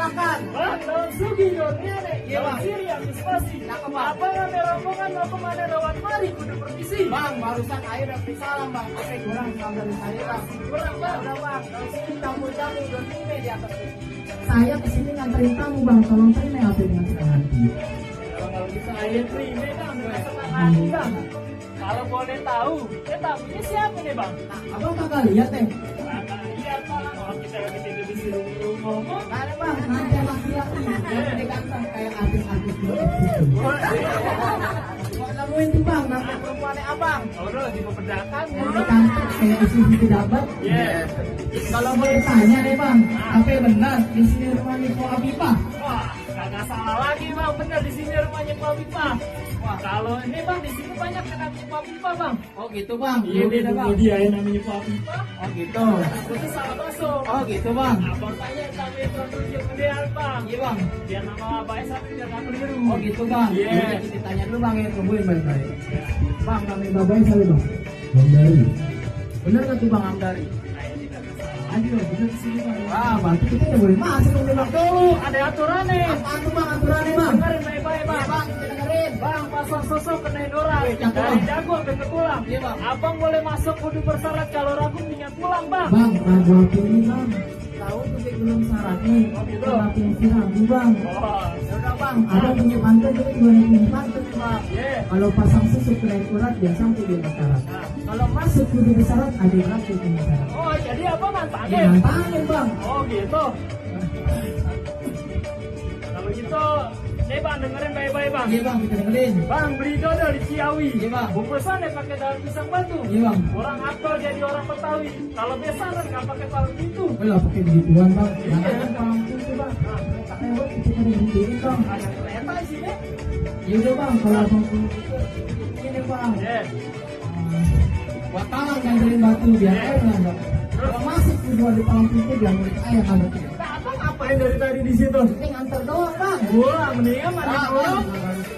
silakan. Bang, daun sugi dunia nih. Iya, Bang. Siri yang spasi. Cakep, Bang. Abang ada rombongan mau kemana lewat mari kudu permisi. Bang, barusan air udah beri salam bang. Pakai kurang dari saya bang. Kurang bang. Udah bang, kalau sini campur-campur dunia di atas. Saya kesini nganterin kamu bang. Tolong terima HP dengan senang hati. Kalau kita air terima bang dengan senang hati bang. Kalau boleh tahu, tamunya siapa nih bang? Nah, abang kagak lihat teh. Iya bang, kalau kita lagi tidur di sini ngomong. Ada bang, nanti laki-laki. Dia ganteng kayak artis-artis gitu. Kok nemuin tuh bang, nanti perempuannya abang. Oh, udah lagi memperdakan. Dia ganteng kayak isi pejabat. Iya. Kalau boleh tanya nih bang, apa benar di sini rumahnya Ko Abipah? Wah, kagak salah lagi bang, bener di sini rumahnya Pak Bipa. Wah, kalau ini bang di sini banyak yang namanya Pak Bipa bang. Oh gitu bang. Iya, beda bang. dia yang namanya Pak Bipa. Oh gitu. Itu salah masuk. Oh gitu bang. Abang tanya sama itu tunjuk kemudian bang. Iya bang. Biar nama abang satu biar nggak keliru. Oh gitu bang. Iya. Yaudah, kita tanya dulu bang ya, tungguin baik-baik. Bang, namanya babanya siapa bang? Amdari. Bener nggak tuh bang Amdari? Aduh, bener di sini bang. Wah, berarti kita udah boleh masuk dong bang. Tuh, ada aturan nih. Apaan tuh bang aturannya bang? Dengerin baik-baik bang. Iya bang, kita dengerin. Bang, pasang sosok kenain orang. Cakep, Dari Bang. jago sampai pulang. Iya, Bang. Abang boleh masuk kudu bersyarat kalau ragu tinggal pulang bang. Bang, ragu apa ini bang? Tahu tuh kayak belum syarat nih. Oh, gitu. Tapi yang si ragu bang. Wah, Yaudah bang, ada punya pantai jadi gue punya pantai bang. iya. Kalau pasang susu kena kurat dia sampai dia bersyarat. Kalau masuk kudu bersyarat ada yang ragu punya syarat. Oh, jadi apa Dia mantangin? nantangin bang. Oh, gitu. Kalau gitu, nih bang dengerin baik-baik bang. Iya bang, kita dengerin. Bang, beli dodol di Ciawi. Iya, Bang. Bungkusannya pakai daun pisang batu. Iya bang. Orang aktor jadi orang Betawi. Kalau besaran nggak pakai palu itu. Lah pakai begituan bang. Iya. Jangan palang itu bang. Pakai buat kita begituin bang. Ada kereta di sini. Yaudah bang, kalau abang punya ini bang. Iya. Buat talang ngandelin batu biar air nggak bang. Kalau masuk kudu ada palang itu biar murid air ada. Nah, abang ngapain dari tadi di situ? Ini nganter doang bang. Wah, mendingan mandi dulu.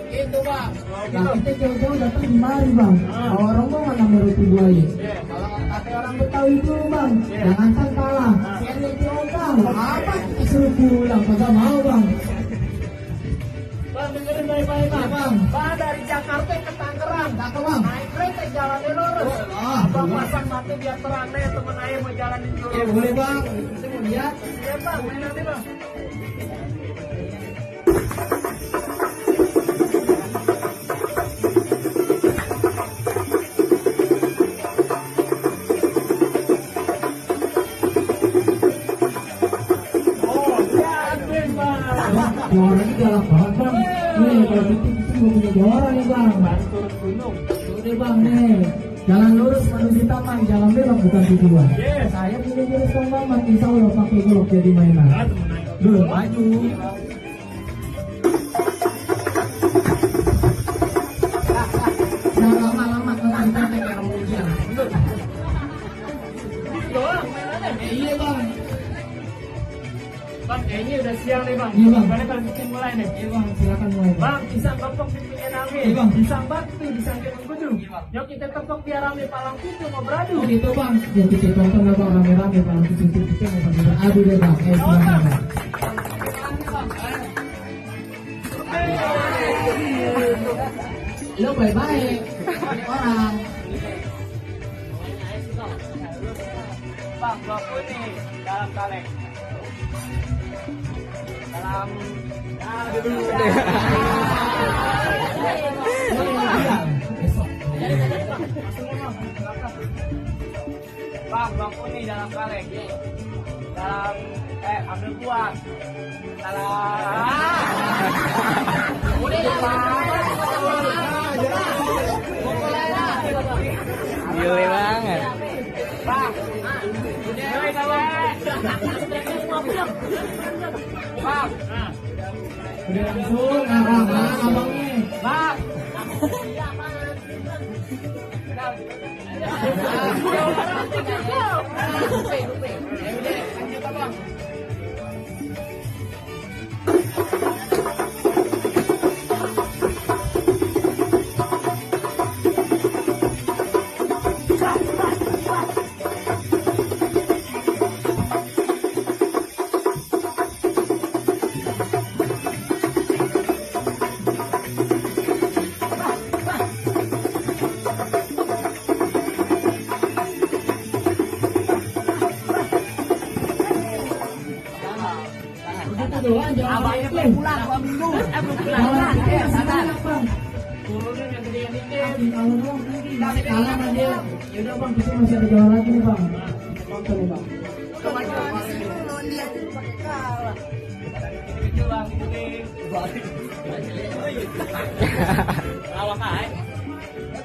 Itu bang. Oh, Nah gitu. kita jauh-jauh datang di mari bang. Ah. Kalau orang mau mana merutu buaya. Iya. Kalau kata orang Betawi itu bang, Iya. jangan kan kalah. Ah. Saya itu bang. Apa kita suruh pulang? Kagak mau bang. Bang, dengerin baik-baik bang. Iya, Bang. Bang, dari Jakarta ke Tangerang. Cakep bang. Naik kereta jalannya lurus. Ah, Abang boleh. pasang mati biar terang deh temen ayah mau jalanin dulu. Ya boleh bang. Kita mau lihat. Iya bang, main nanti bang. Oh, yakin bang. Juara ini galak banget bang. Nih kalau gitu kita mau punya juara nih bang. Bang turun gunung. Udah bang nih. Jalan lurus menuju taman, jalan belok bukan tujuan. Yes. Saya punya jurus pembaman, insya Allah pakai golok jadi mainan. Ah, temen ayah. Duh, maju. Jangan lama-lama ngantar kayak orang ujian. Gitu doang mainannya. Iya bang. Bang, kayaknya udah siang nih bang. Iya, Bang. Mana kalau bikin mulai nih. Iya bang, silakan mulai. Bang, pisang tepok bikin angin. Iya, Bang. Pisang batu, pisang kudu. Iya, Bang. Yuk kita tepok biar rame palang pintu mau beradu. Oh gitu bang, ya kita tonton lah bang rame-rame kalau kita mau pada beradu deh bang. Silakan bang. Lo baik-baik orang. Bang, gua nih dalam kaleng. Dalam Besok. Bang, gua nih dalam kaleng. Dalam ambil buah. Dalam Gile banget. Bang, udah dalam. Bang, Udah langsung arah abangnya. Bang. pulang 2 minggu. Belum pulang. Kalau kita sadar bang. Turunin yang gede yang dikit. Kalau bang nanti masih kalah sama dia. Yaudah bang, kita masih ada juara lagi nih bang. Nonton nih bang. Coba coba. Lawan dia pakai kalah. Itu bang, gede. Awak kai.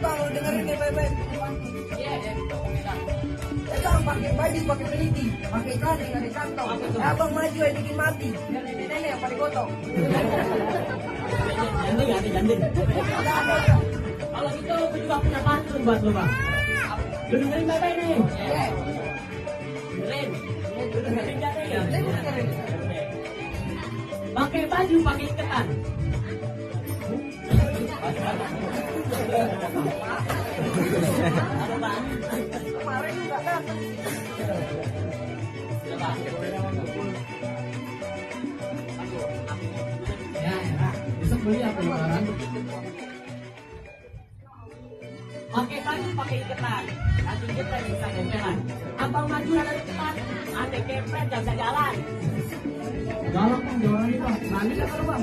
Bang, lu dengerin nih baik-baik. Iya, ya. Bang, pakai baju, pakai peliti, pakai kaki, ada kantong. Abang maju ya bikin mati. Biar nenek yang paling gotong. Janding. Kalau gitu, aku juga punya pantun buat lo bang. Lu dengerin baik-baik nih. Dengerin. Dengerin gak nih? Dengerin. Pakai baju, pakai iketan. Kemarin juga datang. Ya, besok beli apa lebaran? Pakai baju, pakai iketan. Nanti kita bisa gempelan. Abang maju ada iketan. Ane kepret, gak bisa jalan. Galak bang, juara nih bang. Nanti kan ada bang.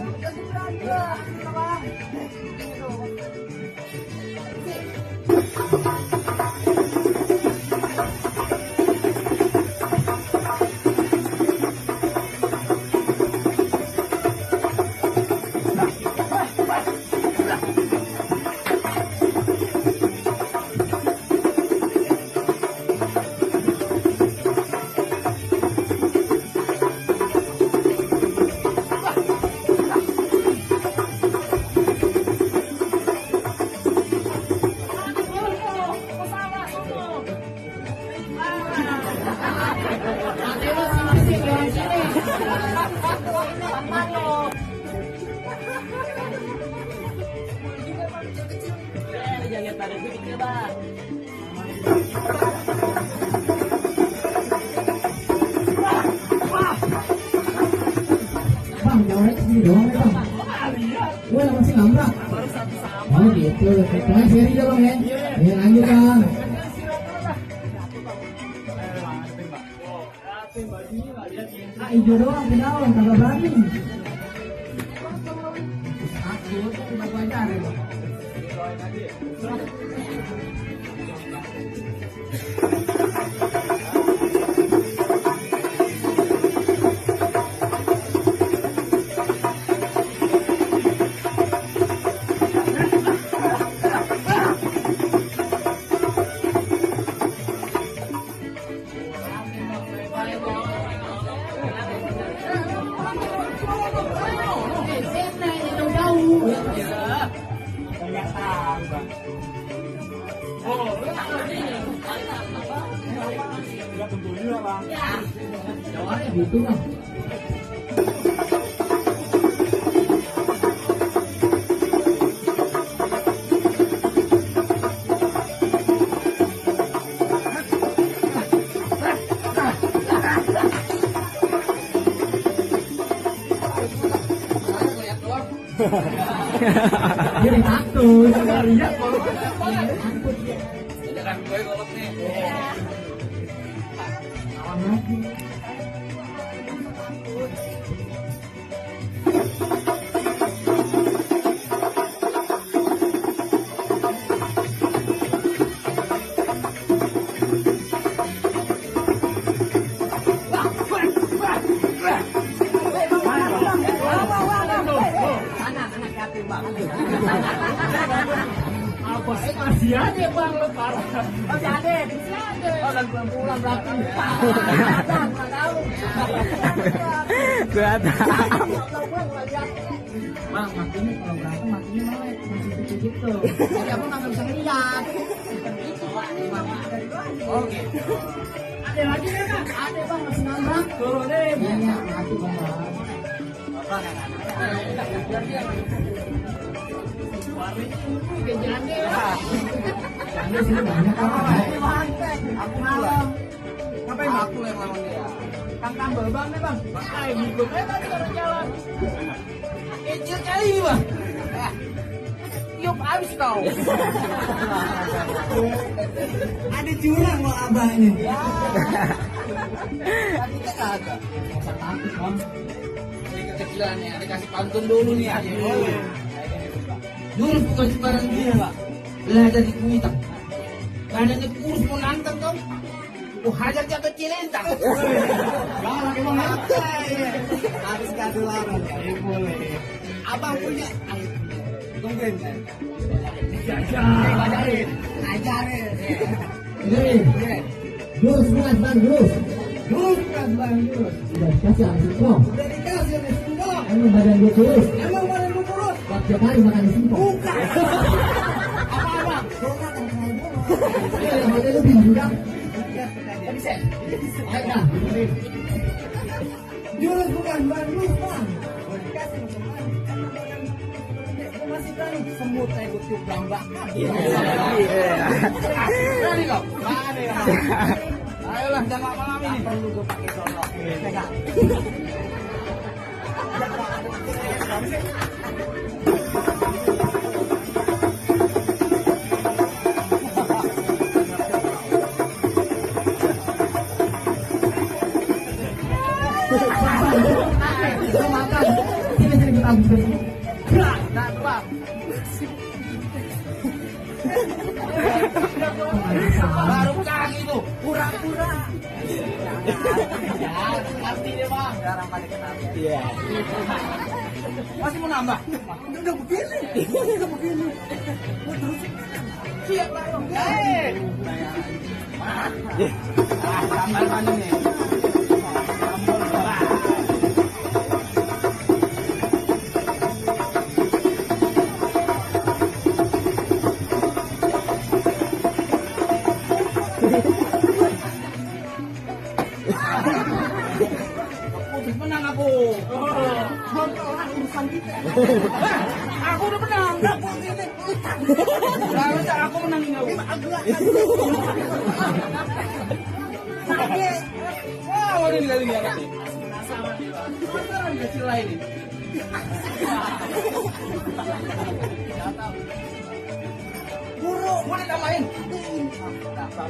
Jangan pada sedikit bang. Bang, jawabannya segini doang ya bang. Gue masih nambah. Oh gitu, pokoknya seri dah bang ya. Ya lanjut bang. Ah hijau doang, kenalan, kagak berani. Takut, cuma gue cari bang. Jawabannya gitu bang. Jadi takut. Lihat kalau takut dia. Ini kan gue golok nih. Lawan lagi. Anak-anak yatim bang. Apa sih masih ada bang lo parah. Masih ada. Oh dan pulang berarti. Nggak tahu. Gue ada. Bang, makinya kalau berantem makinya melek masih gitu. Jadi aku nggak bisa ngeliat. Oke. Ada lagi ya bang? Ada bang masih nambah. Turunin. Iya ya, mati bang. Janda sini banyak bang. Aku malam. Ngapain aku yang lawan dia? Kang tambal bang nih bang. Ay ngikut aja tadi orang jalan. Kecil kali bang. Tiup habis kau. Ada jurang loh abah ini. Tadi kan nggak ada. Masa takut bang. Gila nih, ada kasih pantun dulu nih. Jurus bukan sembarang dia, Pak. Belajar di kuita. Badannya kurus mau nantang kau. Aku hajar dia ke Cilentang. Galak emang ya. Habis kado larang ya, boleh. Abang punya. Tungguin kan. Ajarin. Ajarin. Ini. Jurus bukan sembarang jurus. Jurus bukan sembarang jurus. Sudah dikasih langsung kau. Udah dikasih oleh Sundong. Emang badan gue kurus. Emang badan lu kurus? Tiap hari makan di sini. Bukan. Apa-apa? Donat yang kayak dulu. Iya, badan lu bingung kan? Bisa. Ayo, Jurus bukan sembarang jurus, Bang. Udah dikasih sama Bang. Gua masih berani semut kayak gue tiup gambak. Berani kau? Berani ya. Ayolah, jangan malam ini. Perlu gue pakai golok. Pegang. kita makan. Sini kita habiskan. Nah, Bang. Baru kaki tuh. Pura-pura. Ya, ngerti deh, Bang. Sekarang pada kenal. Iya. Masih mau nambah? Udah begini. Udah begini. Gua terusin. Siap, Bang. Sambal mana nih? Putus menang aku. Orang urusan kita. Aku udah menang. Aku ini. Harusnya aku menang ini. Wah, waduh ini kali ini ya. Penasaran kecil lain ini. Buru. Mau ditambahin? Dasar.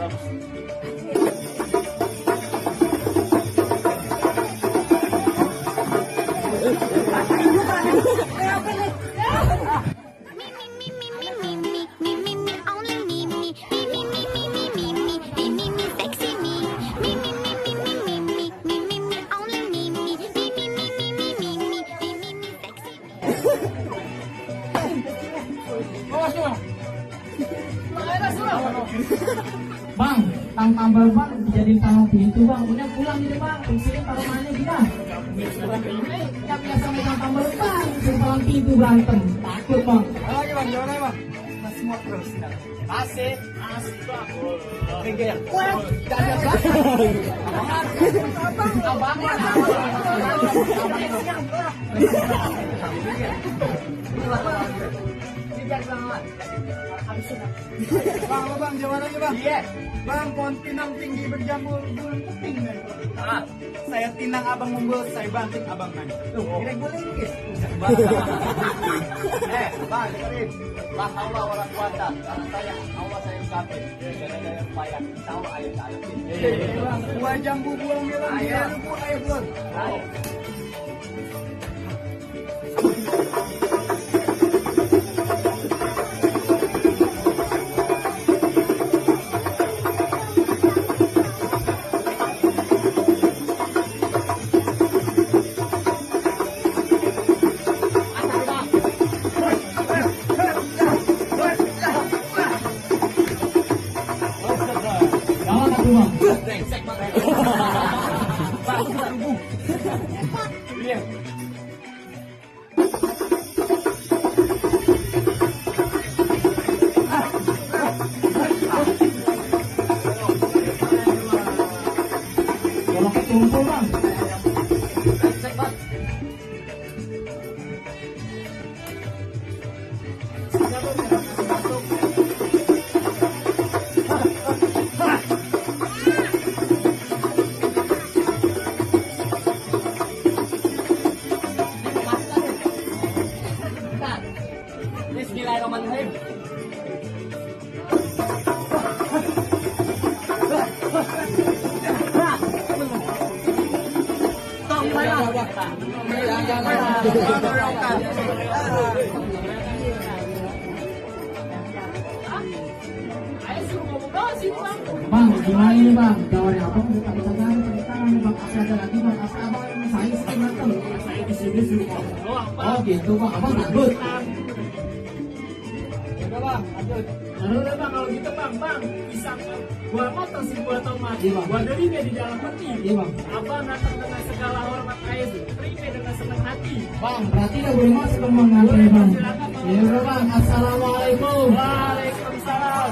Awas dong. Bang, tang tambal bang dijadiin taruh pintu bang. Udah pulang gitu bang. Fungsinya taruh mana kita? Yang biasa megang tambal bang, palang pintu berantem. Takut bang. Lagi bang, jangan lagi bang. Masih mau terus. Asik, asik bang. Pinggir. Jangan abang. Bang, bang, jalan lagi bang. Iya. Bang, pohon pinang tinggi berjambul bulan penting. Saya tinang abang mumbul, saya banting abang nanya. Tuh, kira gue lingkis. Bang, dengerin. La haula wala quwata. Karena saya Allah saya ungkapin. Jangan ada yang payah. Tahu ayat alifin. Bang, gua jambu buang bilang dia lupa ayo belum. Jangan aku bang. Brengsek banget. Bang, aku sudah rubung. Iya. Kalau ketumpul bang. Brengsek banget. Bismillahirrahmanirrahim. Tong saya. Jangan. Ayo suruh ngomong doang sih bang. Bang, gimana ini bang? Tawarin apa? Kita bisa jalan pakai tangan nih bang. Apa ada lagi bang? Apa abang yang saya sih nonton? Saya di sini suruh ngomong doang bang. Oh gitu bang, abang takut. Udah bang, lanjut. Udah bang, kalau gitu bang, bisa gua potong sih gua tomat. Iya, Bang. Gua dari dia di dalam peti. Iya bang. Abang datang dengan segala hormat saya terima dengan senang hati. Bang, berarti udah boleh masuk dong bang ngantre bang. Ya udah bang, assalamualaikum. Waalaikumsalam.